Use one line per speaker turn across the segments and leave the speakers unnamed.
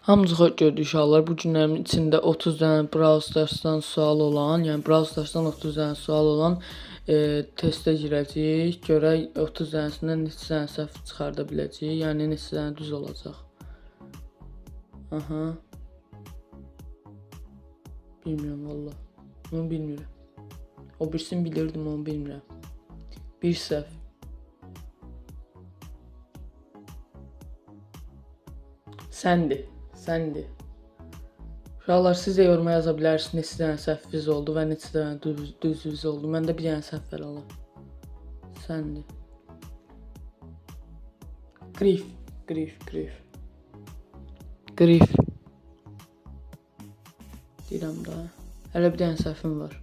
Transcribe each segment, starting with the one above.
Hamınızı xoş gördük uşaqlar. Bu günlərin içində 30 dənə Brawl Stars'dan sual olan, yəni Brawl Stars'dan 30 dənə sual olan testə girəcəyik. Görək 30 dənəsindən neçə dənə səhv çıxarda biləcəyik, yəni neçə dənə düz olacaq. Aha. Bilmirəm vallah. Onu bilmirəm. O birisini bilirdim, onu bilmirəm. Bir səhv. Səndi. Səndi. Uşaqlar, siz də yoruma yaza bilərsiniz neçə dənə səhviniz oldu və neçə dənə düzünüz oldu. Məndə bir dənə səhv var ala. Səndi. Grif. Grif, grif. Grif. Deyirəm da. Hələ bir dənə səhvim var.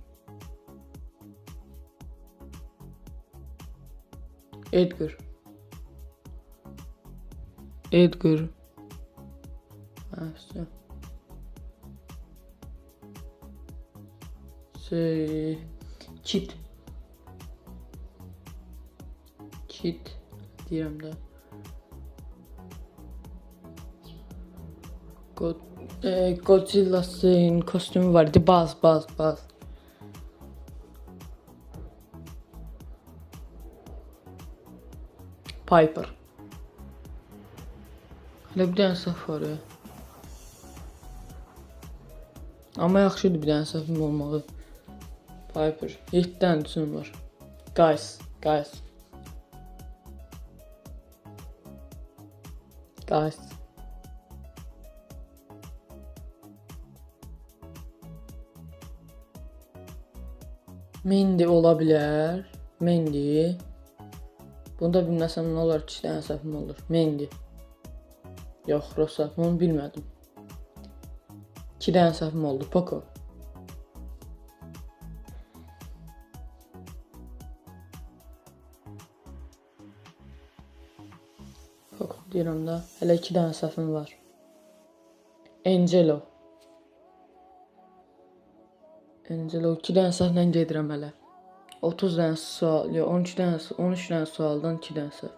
Edgar. Edgar. Şey, Kit. Kit deyirəm də. Godzilla'sın kostümü var idi. Baz, baz, baz. Piper. Hələ bir dənə səhv var ya. Amma yaxşıdır bir dənə səhvim olmağı. Piper. 7 dənə düzüm var. Guys, guys. Guys. Mandy ola bilər. Mandy. Bunu da bilməsəm nə olar? 2 dənə səhvim olur. Mandy. Yox, Rosa. Bunu bilmədim. 2 dənə səhvim oldu. Poco. Poco deyirəm də. Hələ 2 dənə səhvim var. Angelo. Angelo. 2 dənə səhvlə gedirəm hələ. 30 dənə sual, yox, 12 dənə, 13 dənə sualdan 2 dənə səhv.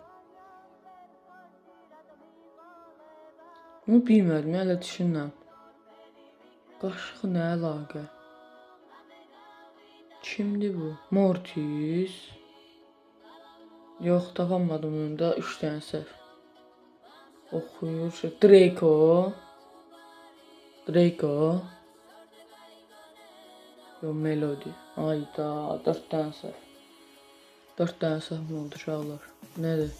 Bunu bilmədim, hələ düşünürəm. Qaşıq nə əlaqə? Kimdir bu? Mortis. Yox, tapamadım bunu da. 3 dənə səhv. Oxuyur. Draco. Draco. Yox, Melody. Ayda, 4 dənə səhv. 4 dənə səhv oldu uşaqlar. Nədir?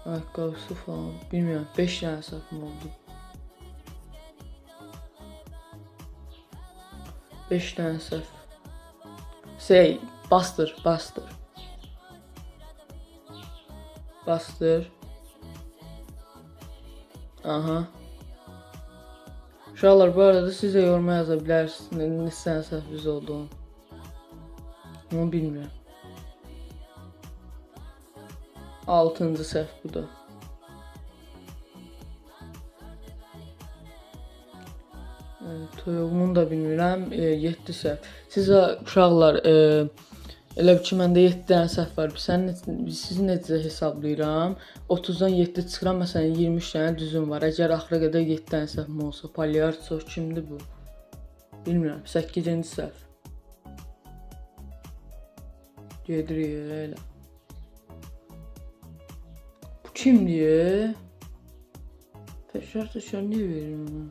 Ayaqqabısı falan. Bilmirəm. 5 dənə səhvim oldu. 5 dənə səhv. Şey, bastır, bastır. Bastır. Aha. Uşaqlar, bu arada siz də yoruma yaza bilərsiniz neçə dənə səhviniz olduğunu. Onu bilmirəm. 6-cı səhv bu da. Toyuğumun da bilmirəm. 7 səhv. Sizə uşaqlar, elə ki məndə 7 dənə səhv var. Sizi necə hesablayıram? 30-dan 7 çıxıram, məsələn 23 dənə düzüm var. Əgər axıra qədər 7 dənə səhvim olsa, Palyarço kimdir bu? Bilmirəm. 8-ci səhv. Gedirik elə. Bu kimdir? Təkrar-təkrar niyə verir onu?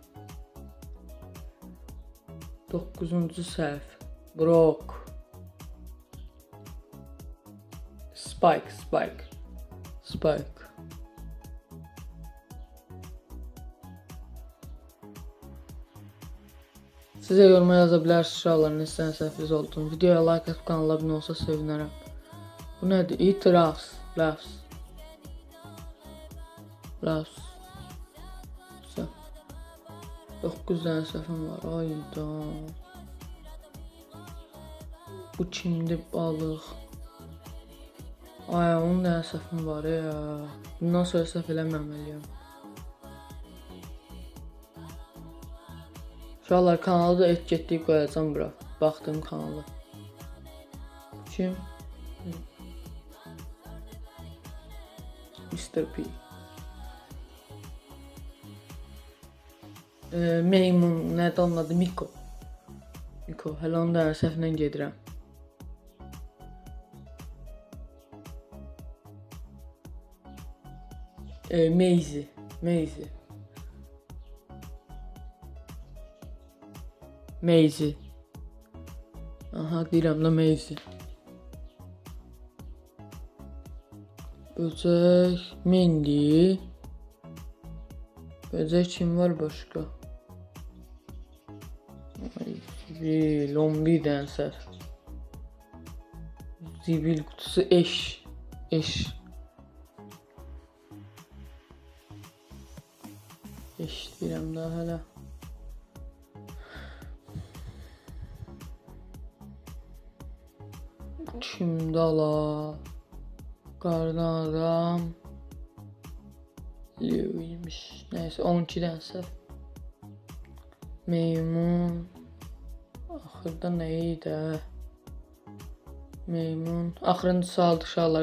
9-cu səhv. Brock. Spike, Spike. Spike. Sizə yoruma yaza bilərsiniz uşaqlar, neçə dənə səhviniz olduğunu. Videoya like atıb kanala abunə olsa sevinərəm. Bu nədir? İtiraf. Rafs. Rafs. 9 dənə səhvim var. Ayda. Bu kimdir balıq? Ay, 10 dənə səhvim var ya. Bundan sonra səhv eləməməliyəm. Uşaqlar, kanalı da etiketləyib qoyacağam bura. Baxdığım kanalı. Kim? Mr. P. Meymun, nədir onun adı? Miko. Miko, hələ onu da səhvlə gedirəm. Maisie, Maisie. Maisie. Aha, deyirəm də Maisie. Böcək, Mendy. Böcək kim var başqa? Zibil, 11 dənə səhv. Zibil qutusu, eş. Eş. Eş deyirəm daha hələ. Kimdə la? Qardan adam. Leo imiş. Nəysə, 12 dənə səhv. Meymun. Axırda nə idi? Meymun. Axırıncı sualdır uşaqlar.